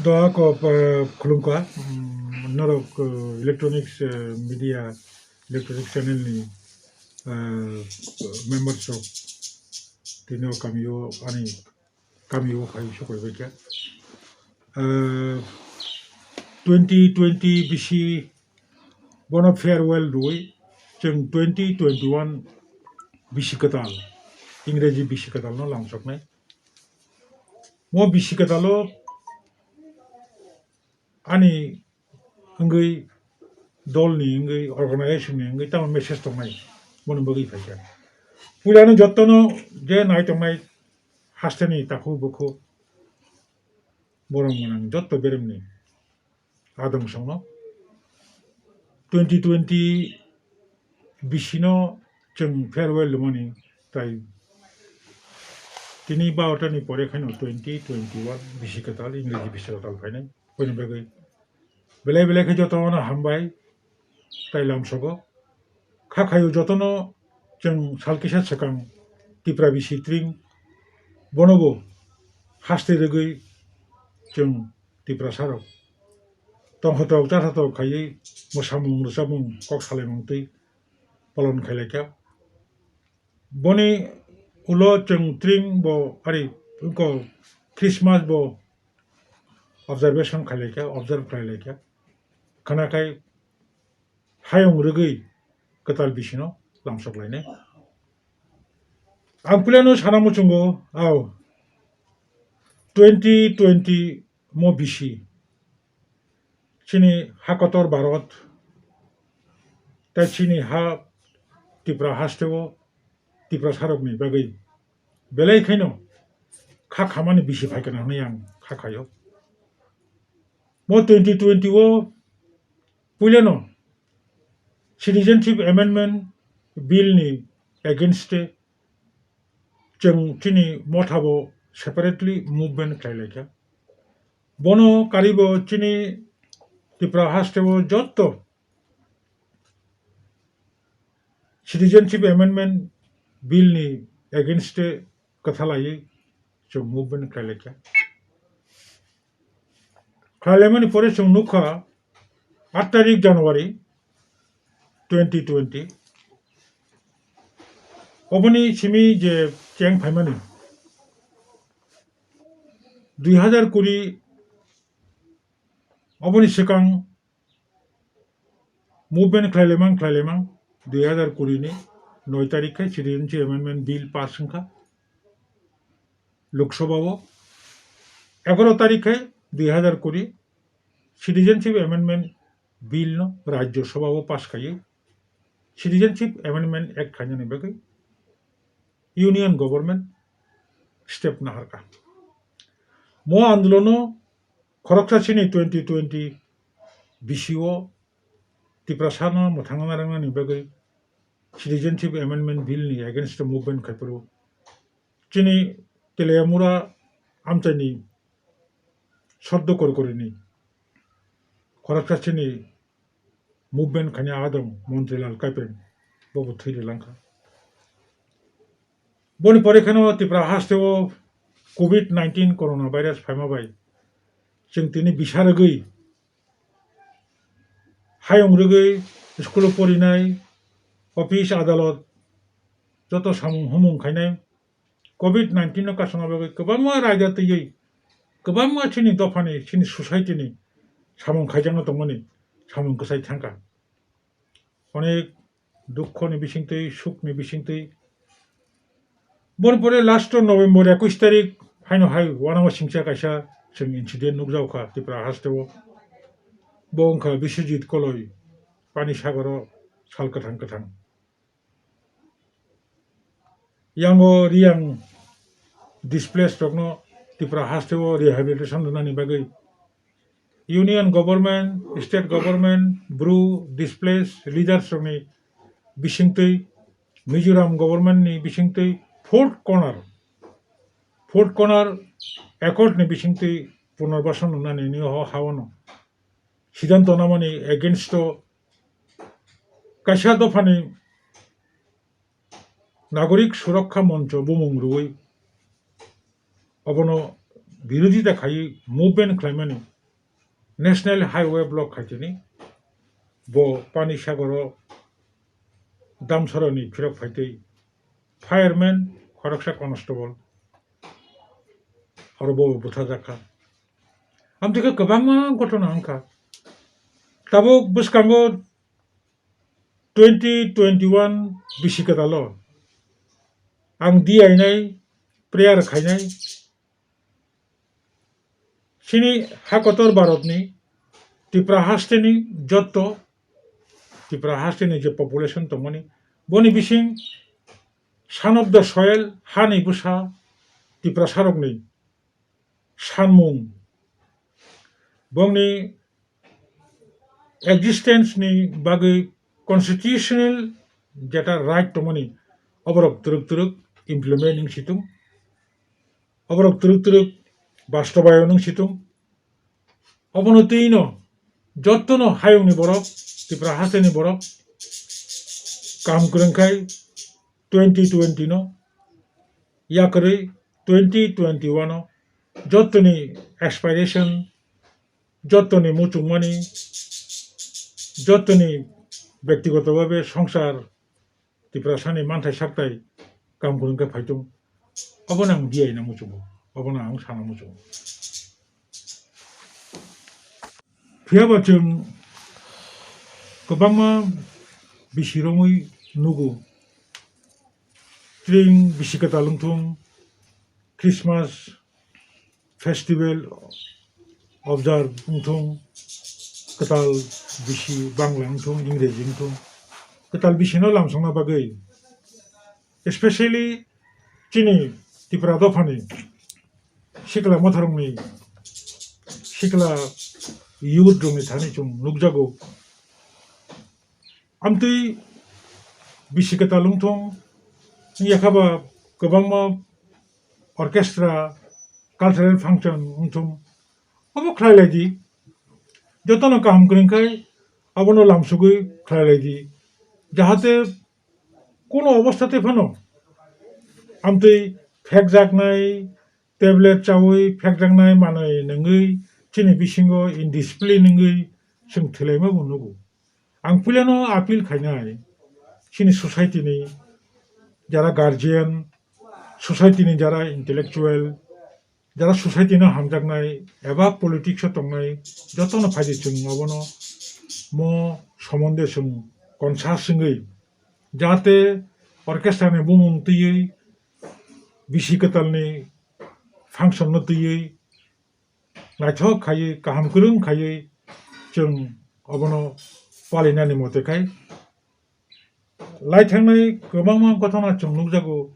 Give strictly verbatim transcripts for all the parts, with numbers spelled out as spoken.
Kok, eh, khulumkha, mm, norok, eh, electronics, eh, media, electronic channel ni, eh, members rok tini o kami o ani kami o phai sokoi bai kha. Eh, twenty twenty bisi bono farewell rwui chwng twenty twenty-one bisi kwtal, Ingreji bisi kwtal no lamsoknai. Mo bisi kwtal o ani wngwi, dol ni wngwi, organization ni wngwi tamo message tongnai, bono bagwi phaikha. Puila no jotono je nai tongnai haste ni takhuk bukhuk, borok mwnang jotto beremni adong songno twenty twenty bisi no chwng farewell rwmani, tai tini barota ni pore khaino twenty twenty-one bisi kwtal, Ingreji bisi kwtal phainai. Boini bagwi belai belai khe jotono hambai tai lamsogo. Kha khaio jotono chwng sal kisa swkang Tipra bisi tring bonobo haste rwgwi chwng Tiprasa rok tongthotok chathotok khaiwi mwsamung rwchapmung kok salaimung twi palon khailaikha. Boni ulo chwng tring bo, ari, wngkha Christmas bo observation khailaikha, observe khailaikha. Khwnakhai hayung rwgwi kwtal bisino lamsoklainai. Ang puilano sana muchungo, au, twenty twenty mo bisi chini ha kotor Bharat tei chini ha Tipra hasteo Tiprasarokni bagwi belai khaino kha khamani bisi phaikha hwnwi ang kha khaio. Mo twenty twenty o puilano Citizenship Amendment Bill ni against e chwng chini mothabo separately movement khlailaikha. Bono karibo chini Tipra hasteo jotto Citizenship Amendment Bill ni against e kwthalaiwi chwng movement khlailaikha. Khlailaimani pore chwng nukha, aat tarik January twenty twenty. Oboni simi je cheng phaimani, dui hazar kuri, oboni swkang movement khlailaimang khlailaimang, dui hazar kuri ni noi tarik khe Citizenship Amendment Bill pass wngkha Lok Sabha o, egaro tarik khe dui hazar kuri Citizenship Amendment Bill no Rajya Sabha o pass khaiwi Citizenship Amendment Act khainani bagwi Union Government step naharkha. Mo andolono khoroksa chini twenty twenty bisi o Tiprasano mwthangna rwngnani bagwi Citizenship Amendment Bill ni against o movement khaiphuru chini Teliamura amchaini Soddo Korkorini khoroksa chini movement khaina adong Montrilal Kaipeng, bobo thwi rilangkha. Boni pore kheno Tipra hasteo covid nineteen corona virus phaima bai chwng tini bisa rwgwi, hayung rwgwi, school o porinai, office adalot joto samung humung khainai, covid nineteen no kasongna bagwi kwbangma raida twiwi, kwbangma chini dophani, chini society ni samung khaijakna tongmani samung kwchai thangkha. Onek dukho ni bisingtwi, suk ni bisingtwi. Boni pore last o November ekush tarik haino hai uanama singcha kaisa chwng incident nukjago kha Tipra hasteo. Bo wngkha Biswajit Koloi, Pani Sagaro sal kwthang kwthang. Yango Riyang displaced rokno Tipra hasteo rehabilitation rwnani bagwi Union Government, State Government, Bru displaced leaders rokni bisingtwi, Mizoram Government ni bisingtwi Fourth Corner, Fourth Corner Accord ni bisingtwi punarbasan rwnani ni ho haono siddhanto namani against o kaisa dophani Nagorik Surokha Moncho bumung rwui obono birodita khaiwi movement khlaimani National Highway block khaitini bo Panisagar o Damsara ni phirok phaitwi fireman khoroksa constable oro bo butharjak kha. Amtwi khe kwbangma ghotona wngkha. Tabuk bwskango twenty twenty-one bisi kwtalo ang diyainai, prayer khainai, chini ha kotor Bharatni, Tripura hasteni jotto, Tripura hasteni je population tongmani, boni bising son of the soil, hani bwsa, Tiprasarokni sanmung, bongni existence ni bagwi constitutional jeta right tongmani, oborok twrwk twrwk implement wng situng, oborok twrwk twrwk bastobayon wng situng. Obono twi no jotto no hayung ni borok, Tripura hasteni borok kaham kwrwng khai twenty twenty no yakarwi twenty twenty-one o jottoni aspiration, jottoni muchungmani, jottoni bektigoto bhabe songsar Tiprasani manthai saktai kaham kwrwng khe phaitung. Obono ang diyaina muchungo, obono ang sana muchungo. Phiyaba chwng kwbangma bisi romwi nugo. Tring bisi kwtal wngthung, Christmas festival observe wngthung, kwtal bisi Bangla wngthung, Ingreji wngthung, kwtal bisino lamsokna bagwi, especially chini Tripura dophani sikla motharokni, sikla youth rokni thani chwng nukjago. Amtwi bisi kwtal wngthung, wngya kha ba kwbangma orchestra, cultural function wngthung, obo khlai lai di. Jotono kaham kwrwng khai abono lamsugwi khlai lai di, jahate kuno obostha tei phano amtwi phekjaknai, tablet chawi phekjaknai manwi nungwi chini bisingo indiscipline wngwi chwng thwilaima bo nugo. Ang puilano appeal khainai chini society ni jara guardian, society ni jara intellectual, jara society no hamjaknai eba politics o tongnai, jotono phaidi chwng obono mo somonde chwng conscious wngwi, jahate orchestra ni bumung twiwi, bisi kwtalni function no twiwi, naithok khaiwi, kaham kwrwng khaiwi chwng obono palinani mote khai lai thangnai kwbangma ghotona chwng nukjago.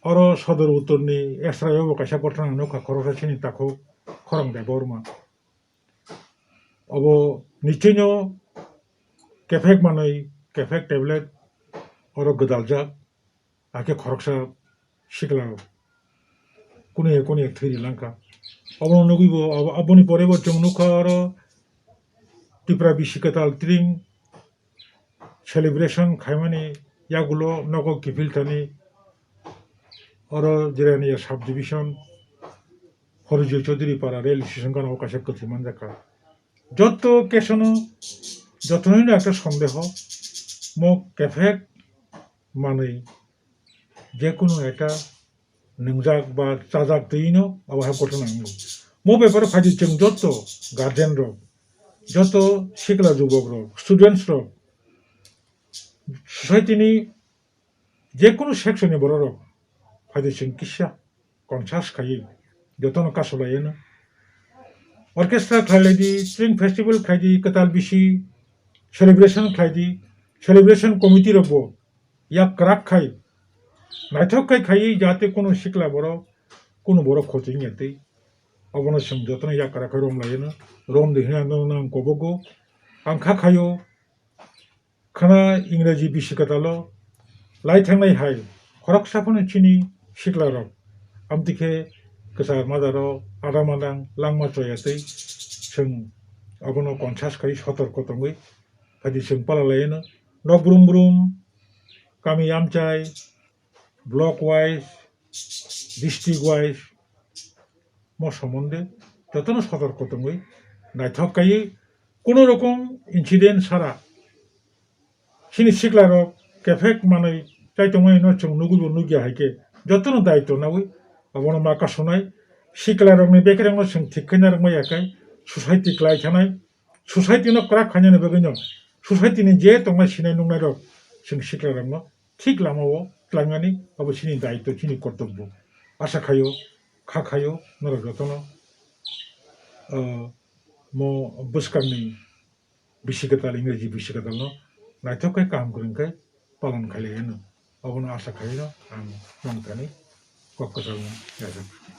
Oro Sodor Uttorni Esraio bo kaisa ghotona nukha, khoroksa chini takhuk Khorang Debbarma. Obo nichino kephek manwi, kephek tablet oro gwdaljak, hakhe khoroksa sikla kuniya kuniya thwi rilangkha. Obono nugwi bo, abo-, aboni pore bo chwng nukha oro Tripura bisi kwtal tring celebration khaimani yagulo nogo kiphil thani oro Jirania subdivision Horijoy Chaudhary Para rail station gana o kaisa kwthwi manjakha. Joto kesono, jotono ekta sondeho, mo kephek manwi jekunu ekta nwngjak ba chajak twi no abo hai kothoma wngo. Mo beparo phaidi chwng joto guardian rok, joto sikla jubok rok, students rok, society ni jekunu section ni borok rok phaidi chwng kisa conscious khaiwi jotono kasu laiwi no orchestra khlai lai di, string festival khai di, kwtal bisi celebration khlai di, celebration committee rok bo yak kwrak khai, naithok khai khaiwi, jate kunu sikla borok, kunu borok khoti wngya twi. Obono chwng jotono yak kwrak khai rom laiwi no, rom di hwnwi ano nang kobogo. Ang kha khaio, khana Ingreji bisi kwtalo lai thangnai hai khoroksa phano chini sikla rok amtwi khe kwchar madaro ada madang langma choya twi chwng obono conscious khai sotorko tongwi phaidi chwng pala laiwi no nok brum brum kami amchai block wise, district wise, mo somonde jotono sotorko tongwi naithok kaiwi, kuno rokom incident sara chini siklarok kephek manwi chai tongmani no chwng nugwi bo nukya hai khe jotono daitw nawi abono ma kasonai. Siklarokni bekerengno chwng thik khe narwkma ya khe society klai thanai, society no kwrak khainani bagwi no society ni je tongnai sinai nuknairok chwng siklarokno thik lamao tlangnani abo chini daitw, chini kortobbo. Asa khaio, kha khaio norok jotono, ah, mo bwskangni bisi kwtal, Ingreji bisi kwtalno naithok khe kaham kwrwng khe palon khailai hino. Abono asa khaino ang nongthani kok kwchalno yachak.